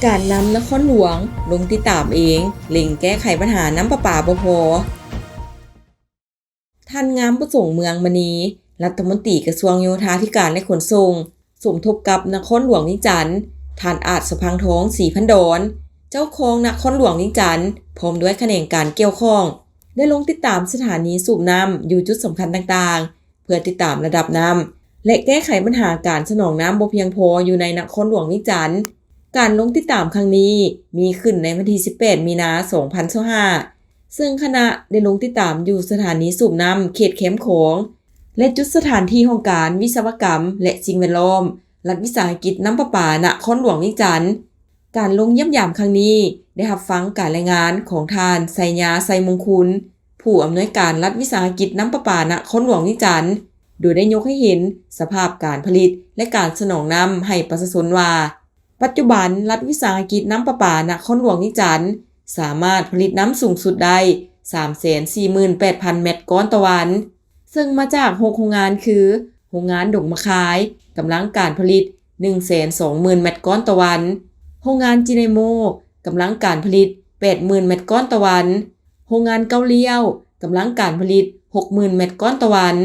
ການນຳນະຄອນຫຼວງລົງຕິດຕາມເອງ ເລັ່ງແກ້ໄຂບັນຫານ້ຳປະປາບໍ່ພໍ. ທ່ານ ງາມປະສົງ ເມືອງມະນີ ລັດຖະມົນຕີກະຊວງໂຍທາທິການ ແລະ ຂົນສົ່ງ ສົມທົບກັບນະຄອນຫຼວງວຽງຈັນ, ທ່ານ ອາດສະພັງທອງ ສີພັນດອນ ເຈົ້າຄອງນະຄອນຫຼວງວຽງຈັນ ພ້ອມດ້ວຍຂະແໜງການກ່ຽວຂ້ອງ ໄດ້ລົງຕິດຕາມສະຖານີສູບນ້ຳຢູ່ຈຸດສຳຄັນຕ່າງໆ ເພື່ອຕິດຕາມລະດັບນ້ຳ ແລະ ແກ້ໄຂບັນຫາການສະໜອງນ້ຳບໍ່ພຽງພໍຢູ່ໃນນະຄອນຫຼວງວຽງຈັນ. ການລົງຕິດຕາມຄັ້ງນີ້ມີຂຶ້ນໃນວັນທີສິບແປດ ມີນາ ສອງພັນຊາວຫ້າ ເຊິ່ງຄະນະໄດ້ລົງຕິດຕາມຢູ່ສະຖານີສູບນ້ຳເຂດແຄມຂອງ ແລະ ຈຸດສະຖານທີ່ຫ້ອງການວິສະວະກຳ ແລະ ສິ່ງແວດລ້ອມ ລັດວິສາຫະກິດນ້ຳປະປານະຄອນຫຼວງວຽງຈັນ. ການລົງຢ້ຽມຢາມຄັ້ງນີ້ ໄດ້ຮັບຟັງການລາຍງານຂອງທ່ານ ໄຊຍາ ໄຊມົງຄຸນ ຜູ້ອຳນວຍການລັດວິສາຫະກິດນ້ຳປະປານະຄອນຫຼວງວຽງຈັນ ໂດຍໄດ້ຍົກໃຫ້ເຫັນສະພາບການຜະລິດ ແລະ ການສະໜອງນ້ຳໃຫ້ປະຊາຊົນວ່າ ປັດຈຸບັນ ລັດວິສາຫະກິດນ້ຳປະປານະຄອນຫຼວງວຽງຈັນ ສາມາດຜະລິດນ້ຳສູງສຸດໄດ້ ສາມແສນສີ່ໝື່ນແປດພັນແມັດກ້ອນຕໍ່ວັນ, ເຊິ່ງມາຈາກຫົກໂຮງງານຄື ໂຮງງານດົງມະຄາຍ ກຳລັງການຜະລິດ ໜຶ່ງແສນສອງໝື່ນແມັດກ້ອນຕໍ່ວັນ, ໂຮງງານຈີໄນໂມ ກຳລັງການຜະລິດ ແປດໝື່ນແມັດກ້ອນຕໍ່ວັນ, ໂຮງງານເກົ້າລ້ຽວ ກຳລັງການຜະລິດ ຫົກໝື່ນແມັດກ້ອນຕໍ່ວັນ,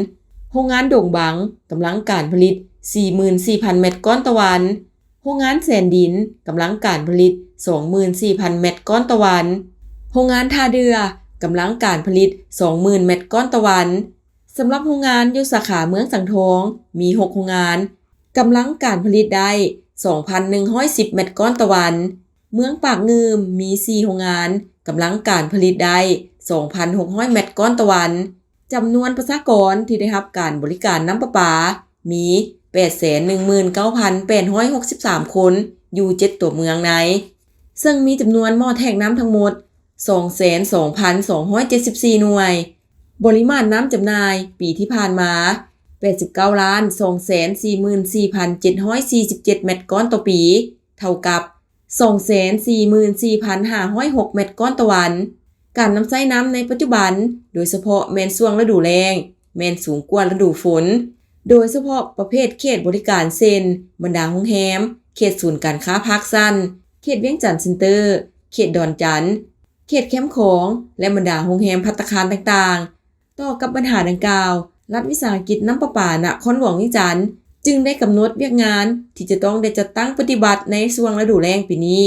ໂຮງງານດົງບັງ ກຳລັງການຜະລິດ ສີ່ໝື່ນສີ່ພັນແມັດກ້ອນຕໍ່ວັນ, ໂຮງງານແສນດິນ ກຳລັງການຜະລິດ ສອງໝື່ນສີ່ພັນແມັດກ້ອນຕໍ່ວັນ, ໂຮງງານທ່າເດື່ອ ກຳລັງການຜະລິດ ສອງໝື່ນແມັດກ້ອນຕໍ່ວັນ. ສຳລັບໂຮງງານຢູ່ສາຂາເມືອງສັງທອງ ມີຫົກໂຮງງານ ກຳລັງການຜະລິດໄດ້ ສອງພັນໜຶ່ງຮ້ອຍສິບແມັດກ້ອນຕໍ່ວັນ. ເມືອງປາກງື່ມ ມີສີ່ໂຮງງານ ກຳລັງການຜະລິດໄດ້ ສອງພັນຫົກຮ້ອຍແມັດກ້ອນຕໍ່ວັນ. ຈຳນວນປະຊາກອນທີ່ໄດ້ຮັບການບໍລິການນ້ຳປະປາ ມີ ແປດແສນໜຶ່ງໝື່ນເກົ້າພັນແປດຮ້ອຍຫົກສິບສາມຄົນ ຢູ່ເຈັດຕົວເມືອງໃນ, ເຊິ່ງມີຈຳນວນໝໍ້ແທກນ້ຳທັງໝົດ ສອງແສນສອງພັນສອງຮ້ອຍເຈັດສິບສີ່ໜ່ວຍ. ບໍລິມານນ້ຳຈຳໜ່າຍປີທີ່ຜ່ານມາ ແປດສິບເກົ້າລ້ານສອງແສນສີ່ໝື່ນສີ່ພັນເຈັດຮ້ອຍສີ່ສິບເຈັດແມັດກ້ອນຕໍ່ປີ, ເທົ່າກັບ ສອງແສນສີ່ໝື່ນສີ່ພັນຫ້າຮ້ອຍຫົກແມັດກ້ອນຕໍ່ວັນ. ການນຳໃຊ້ນ້ຳໃນປັດຈຸບັນ ໂດຍສະເພາະແມ່ນຊ່ວງລະດູແລ້ງ ແມ່ນສູງກວ່າລະດູຝົນ, ໂດຍສະເພາະປະເພດເຂດບໍລິການ ເຊັ່ນ ບັນດາໂຮງແຮມ, ເຂດສູນການຄ້າພາກຊັນ, ເຂດວຽງຈັນເຊັນເຕີ, ເຂດດອນຈັນ, ເຂດແຄມຂອງ ແລະ ບັນດາໂຮງແຮມພັດຕາຄານຕ່າງໆ. ຕໍ່ກັບບັນຫາດັ່ງກ່າວ, ລັດວິສາຫະກິດນ້ຳປະປານະຄອນຫຼວງວຽງຈັນ ຈຶ່ງໄດ້ກຳນົດວຽກງານທີ່ຈະຕ້ອງໄດ້ຈັດຕັ້ງປະຕິບັດໃນຊ່ວງລະດູແລ້ງປີນີ້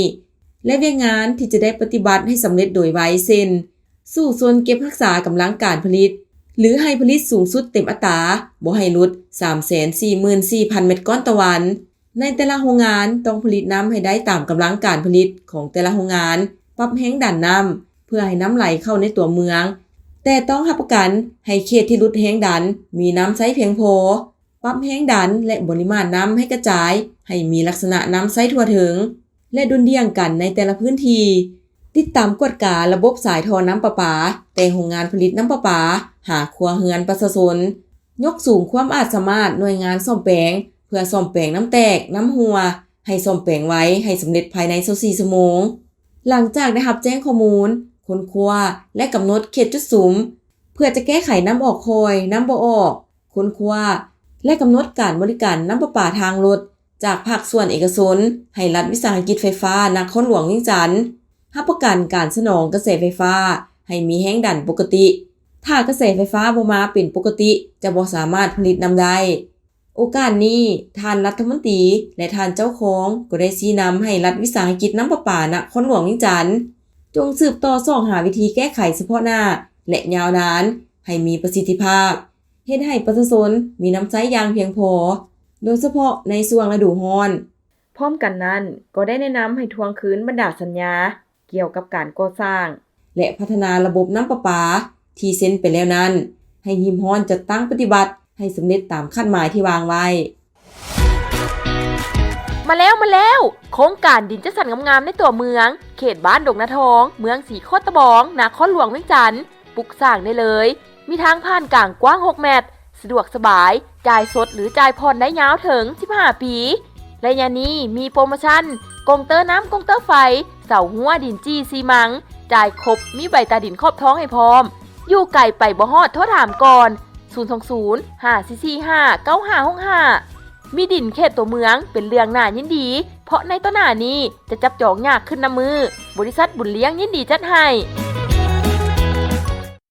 ແລະ ວຽກງານທີ່ຈະໄດ້ປະຕິບັດໃຫ້ສຳເລັດໂດຍໄວ ເຊັ່ນ ສູ້ຊົນເກັບຮັກສາກຳລັງການຜະລິດ ຫຼື ໃຫ້ຜະລິດສູງສຸດເຕັມອັດຕາ ບໍ່ໃຫ້ຫຼຸດ ສາມແສນສີ່ໝື່ນສີ່ພັນແມັດກ້ອນຕໍ່ວັນ. ໃນແຕ່ລະໂຮງງານຕ້ອງຜະລິດນ້ຳໃຫ້ໄດ້ຕາມກຳລັງການຜະລິດຂອງແຕ່ລະໂຮງງານ, ປັບແຮງດັນນ້ຳເພື່ອໃຫ້ນ້ຳໄຫຼເຂົ້າໃນຕົວເມືອງ, ແຕ່ຕ້ອງຮັບປະກັນໃຫ້ເຂດທີ່ຫຼຸດແຮງດັນມີນ້ຳໃຊ້ພຽງພໍ, ປັບແຮງດັນ ແລະ ບໍລິມານນ້ຳໃຫ້ກະຈາຍໃຫ້ມີລັກສະນະນ້ຳໃຊ້ທົ່ວເຖິງ ແລະ ດຸ່ນດ່ຽງກັນໃນແຕ່ລະພື້ນທີ່. ຕິດຕາມກວດກາລະບົບສາຍທໍ່ນ້ຳປະປາ ແຕ່ໂຮງງານຜະລິດນ້ຳປະປາຫາຄົວເຮືອນປະຊາຊົນ. ຍົກສູງຄວາມອາດສາມາດໜ່ວຍງານສ້ອມແປງ ເພື່ອສ້ອມແປງນ້ຳແຕກ, ນ້ຳຮົ່ວ ໃຫ້ສ້ອມແປງໄວ, ໃຫ້ສຳເລັດພາຍໃນຊາວສີ່ຊົ່ວໂມງ. ຫຼັງຈາກໄດ້ຮັບແຈ້ງຂໍ້ມູນ, ຄົ້ນຄວ້າ ແລະ ກຳນົດເຂດຈຸດສຸມ ເພື່ອຈະແກ້ໄຂນ້ຳອອກຄ່ອຍ, ນ້ຳບໍ່ອອກ, ຄົ້ນຄວ້າ ແລະ ກຳນົດການບໍລິການນ້ຳປະປາທາງລົດ ຈາກພາກສ່ວນເອກະຊົນ ໃຫ້ລັດວິສາຫະກິດໄຟຟ້ານະຄອນຫຼວງວຽງຈັນ ຮັບປະກັນການສະໜອງກະແສໄຟຟ້າໃຫ້ມີແຮງດັນປົກກະຕິ. ຖ້າກະແສໄຟຟ້າບໍ່ມາເປັນປົກກະຕິ ຈະບໍ່ສາມາດຜະລິດນ້ຳໄດ້. ໂອກາດນີ້, ທ່ານລັດຖະມົນຕີ ແລະ ທ່ານເຈົ້າຄອງ ກໍໄດ້ຊີ້ນຳໃຫ້ລັດວິສາຫະກິດນ້ຳປະປານະຄອນຫຼວງວຽງຈັນ ຈົ່ງສືບຕໍ່ຊອກຫາວິທີແກ້ໄຂສະເພາະໜ້າ ແລະ ຍາວນານ ໃຫ້ມີປະສິດທິພາບ, ເຮັດໃຫ້ປະຊາຊົນມີນ້ຳໃຊ້ຢ່າງພຽງພໍ, ໂດຍສະເພາະໃນຊ່ວງລະດູຮ້ອນ. ພ້ອມກັນນັ້ນ, ກໍໄດ້ແນະນຳໃຫ້ທວງຄືນບັນດາສັນຍາກ່ຽວກັບການກໍ່ສ້າງ ແລະ ພັດທະນາລະບົບນ້ຳປະປາທີ່ເຊັນໄປແລ້ວນັ້ນ ໃຫ້ຮີບຮ້ອນຈັດຕັ້ງປະຕິບັດໃຫ້ສຳເລັດຕາມຄາດໝາຍທີ່ວາງໄວ້. ມາແລ້ວ, ມາແລ້ວ! ໂຄງການດິນຈັດສັນງາມໆໃນຕົວເມືອງ, ເຂດບ້ານດົງນາທອງ, ເມືອງສີໂຄດຕະບອງ, ນະຄອນຫຼວງວຽງຈັນ. ປຸກສ້າງໄດ້ເລີຍ. ມີທາງຜ່ານກາງກວ້າງຫົກແມັດ, ສະດວກສະບາຍ, ຈ່າຍສົດ ຫຼື ຈ່າຍຜ່ອນໄດ້ຍາວເຖິງສິບຫ້າປີ. ໄລຍະນີ້ມີໂປຣໂມຊັນ ກົງເຕີນ້ຳ, ກົງເຕີໄຟ, ເສົາຮົ້ວ, ດິນຈີ່, ຊີມັງ, ຈ່າຍຄົບ, ມີໃບຕາດິນຂອບທອງໃຫ້ພ້ອມ. ຢູ່ໄກໄປບໍ່ຮອດ, ໂທຖາມກ່ອນ ສູນສອງສູນ ຫ້າສີ່ສີ່ຫ້າ ເກົ້າຫ້າຫົກຫ້າ. ມີດິນເຂດຕົວເມືອງ ເປັນເລື່ອງໜ້າຍິນດີ ເພາະໃນຕໍ່ໜ້ານີ້ຈະຈັບຈອງຍາກຂຶ້ນນຳມື້. ບໍລິສັດບຸນລ້ຽງຍິນດີຈັດໃຫ້.